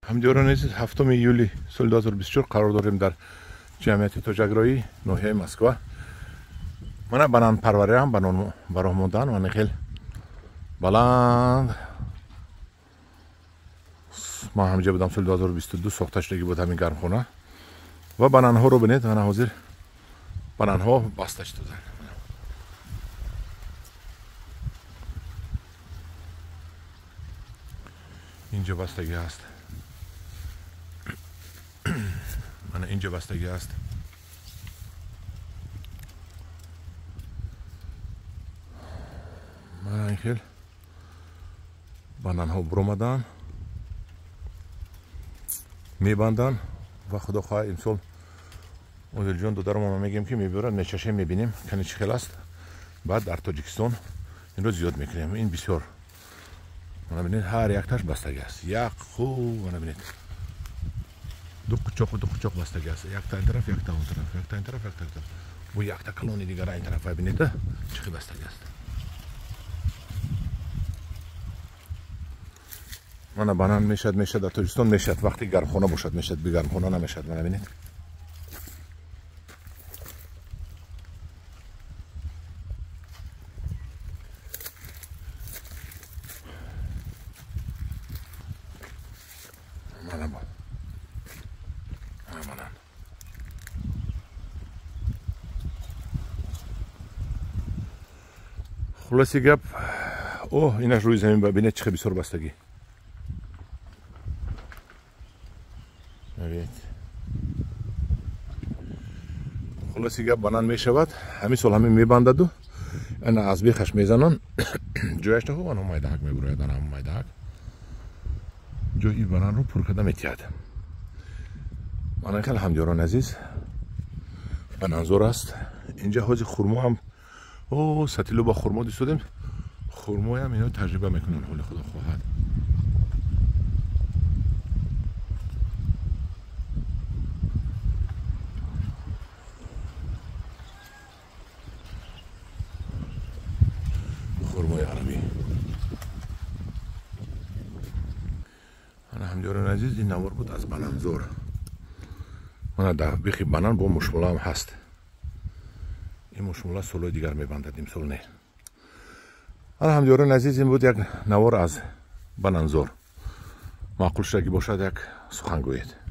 Ҳамдиёрони азиз, 7 июли соли 2024 қарор дорем дар ҷамъияти Тоҷакроӣ, ноҳияи Москва. Мана бананпарварӣ ҳам ба роҳ мондан, мана хел баланд. Ман ҳамҷа будам соли 2022 сохта шудагӣ буд ҳамин гармхона. Ва бананҳоро бинед, мана ҳозир бананҳо баста шуданд. Инҷо бастагӣ аст. Мана инҷо бастагӣ аст. Мана ин хел бананҳо буромаданд, мебанданд ва худо хоҳад имсол Одилҷон додарам мегӯем ки мебиёрад, мечашем, мебинем кани чӣ хел аст. Баъд дар Тоҷикистон инро зиёд мекунем. Ин бисёр. Мана бинед, ҳар якташ бастагӣ аст. Як хуб, мана бинед, ду қучоқу ду қучоқ бастагӣ аст. Якта ин тараф, якта он тараф, якта ин тараф, якта ин тараф. Бу якта калони дигара ин тараф. Бинед, чӣ хел бастагӣ аст. Мана банан мешад, мешад дар Тоҷикистон мешад, вақти гармхона бошад мешад, бегармхона намешад. Мана бинед. Мана бо. Мана банан. Хулоси гап, о, инаш рӯи замин, бинед чӣ хел бисёр бастагӣ. Хулоси гап, банан мешавад, ҳамин сол ҳамин мебандаду ана аз бехаш мезананд, ҷояш нахуб, ана майдаҳак мебурояд, ана ҳамон майдаҳак ҷои бананро пур карда метиҳад. Мана хел ҳамдиёрони азиз, бананзор аст. Инҷа ҳози хурмо ҳам, о, сатило ба хурмо дистодем, хурмоям ино таҷриба мекунанд, ҳоли худо хоҳад. Хурмои арабӣ. Ана ҳамдиёрони азиз, ин навор буд аз бананзор. Мана дар бехи банан бо мушмула ҳам ҳаст. Ин мушмула солҳои дигар мебандад, имсол не. Ана ҳамдиёрони азиз, ин буд як навор аз бананзор. Маъқул шудагӣ бошад, як сухан гӯед.